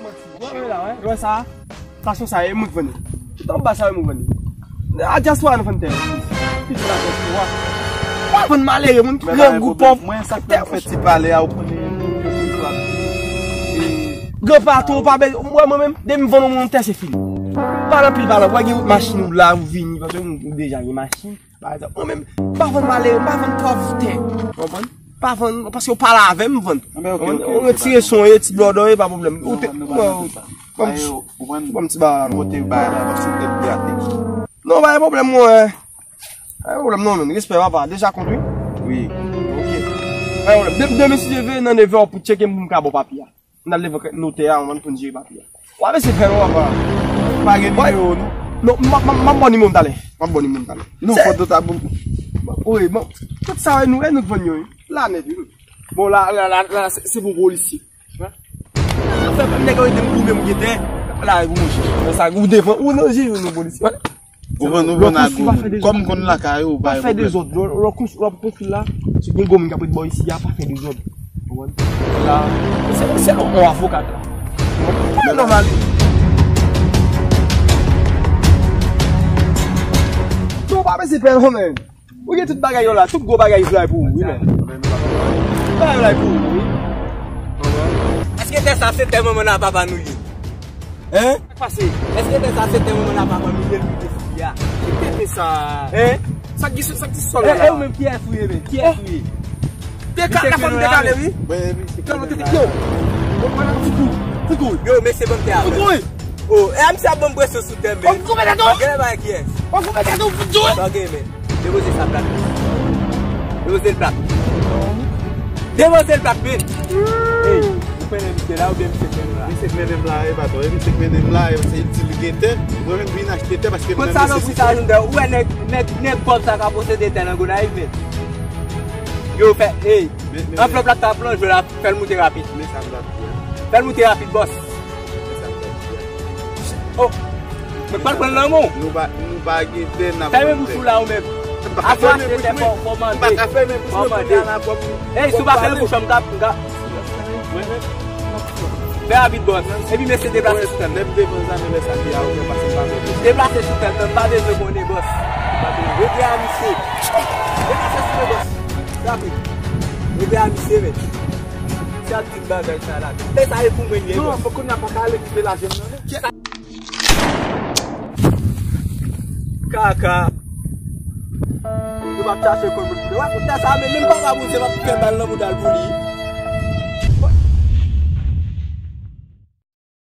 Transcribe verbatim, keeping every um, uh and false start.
Wè la, wè, wè sa. Sa se sa, e moun k vann li. Tout anba sa, e moun k vann li. A dyaspora nou vann tè. Pito la dyaspora. Pa vann malere, moun ki gran gou pòv. Mwen, sa k fè m fè ti pale a, ou konnen, moun yo toujou ap di, e, gran patwon, pa bèl. Mwen, mwen menm, depi m vann yon moun tè, se fini. Pale anpil, pale. Wè, gen machin ou la, ou vini, paske ou deja gen machin. Pa egzanp, mwen menm, m pa vann malere, m pa vann pòv tè. Ou konprann? Pa vann, paske w pale avè m, m vann. Anben, ok, ok, ok, retire son e ti blòdò e pa pwoblèm. Ou te, mwen, ou ban m ti bagay la. Kote bagay la, paske tèt grate. Non, pa gen pwoblèm, mwen. Pa gen pwoblèm, non, men. Respè, papa. Deja kont, wi. Wi. Ok. Pa gen pwoblèm. De-, demen, si Dye vle, nan nevè, w pou tcheke m pou m ka ba w papye a. N al leve notè a, w konprann, pou n jere papye a. W ap eseye fè l, w ap pa gen nimewo nou. Non, m ap, m ap, m ap ba w nimewo m talè. M ap ba w nimewo m talè. Non, fò dot a bon. Wi, bon. Tout sa, nou, e nou k vann yo, wi. La nèt, wi. Bon, la, la, la, la, se, se pou polisye. Hein? Sa fè nèg yo rete m goumen m gentan. La, e pou mouche. Sa, ou devan, ou nan je yo, nou, polisye. Ou vann, ou vann a gwo moun. Kòm konn lakay ou, pa gen pwoblèm. Pa fè dezòd. Lè, lè w konstwi, lè w ap konstwi la, si gen gwo moun k ap ret bò isi a, pa fè dezòd. Ou konprann? La, se, se yon avoka la. Mwen nòmal. Non, pa bezwen pè non, men. Ou gen tout bagay yo la, tout gwo bagay yo la pou ou, wi, men. Tout bagay yo la pou ou, wi. Èske tè sa se tè manman nan papa nou ye? Hein? Sa k pase? Èske tè sa se tè manman nan papa nou ye, li te fouye a? Ki tè sa? Hein? Sa ki, sa ki sòl la? E ou menm kiyès ou ye, men? Kiyès ou ye? Te ka, la fanm te kale, wi. Yo, yo, mesye, ban m tè a. Foukou. Oh, e a misye ap ban m presyon sou tè, men. Ou koupe tèt ou? Gade ba kiyès. Ou koupe tèt ou, foukou. Ok, men. Depoze sa plat. Depoze l plat. Depoze l plat, men. Hey, ou mennen misye la, oubyen misye k mennen w la? Misye k mennen m la, e patwon. E misye k mennen m la, e se di li gen tè. Mwen menm vin achte tè paske m nan nesesite. Kot sa nan pou sa, nou dè? Ou wè nèg, nèg, nèg pòv sa ka posede tè nan Gonayiv, men. Yo, fè, hey, anvlòp la k ta plonje la, fè l moute rapid. Men sa m t ap di a. Fè l moute rapid, bòs. Men sa m t ap di a. Oh, mwen pral pran nan men w. Nou pa, nou pa gen tè, n ap pran tè. Fèmen bouch ou la, ou menm. Avan achte tè, fò, fò mande. M pa ka fèmen bouch mwen, kounye a la, fò m. Ey, si w pa fèmen bouch ou, m ka, m ka. Fè rapid, bòs. Epi mesye deplase sou tè m. Lè m devan zame lè sa ki a ou, mwen pase pa mwen. Deplase sou tè m, m pa bezwen konnen, bòs. Rete a misye. Deplase sou tè m, bòs. Rapid. Rete a misye, men. Se ap di m bagay sa la. Men sa e pou mwen li ye, bòs. Non, fòk kounye a pa ka ale kite lajan m nan, non. Kaka. Yo p ap chache kòb. Yo p ap fè sa, men menm papa Bondye p ap fè bal nan bouda l pou li.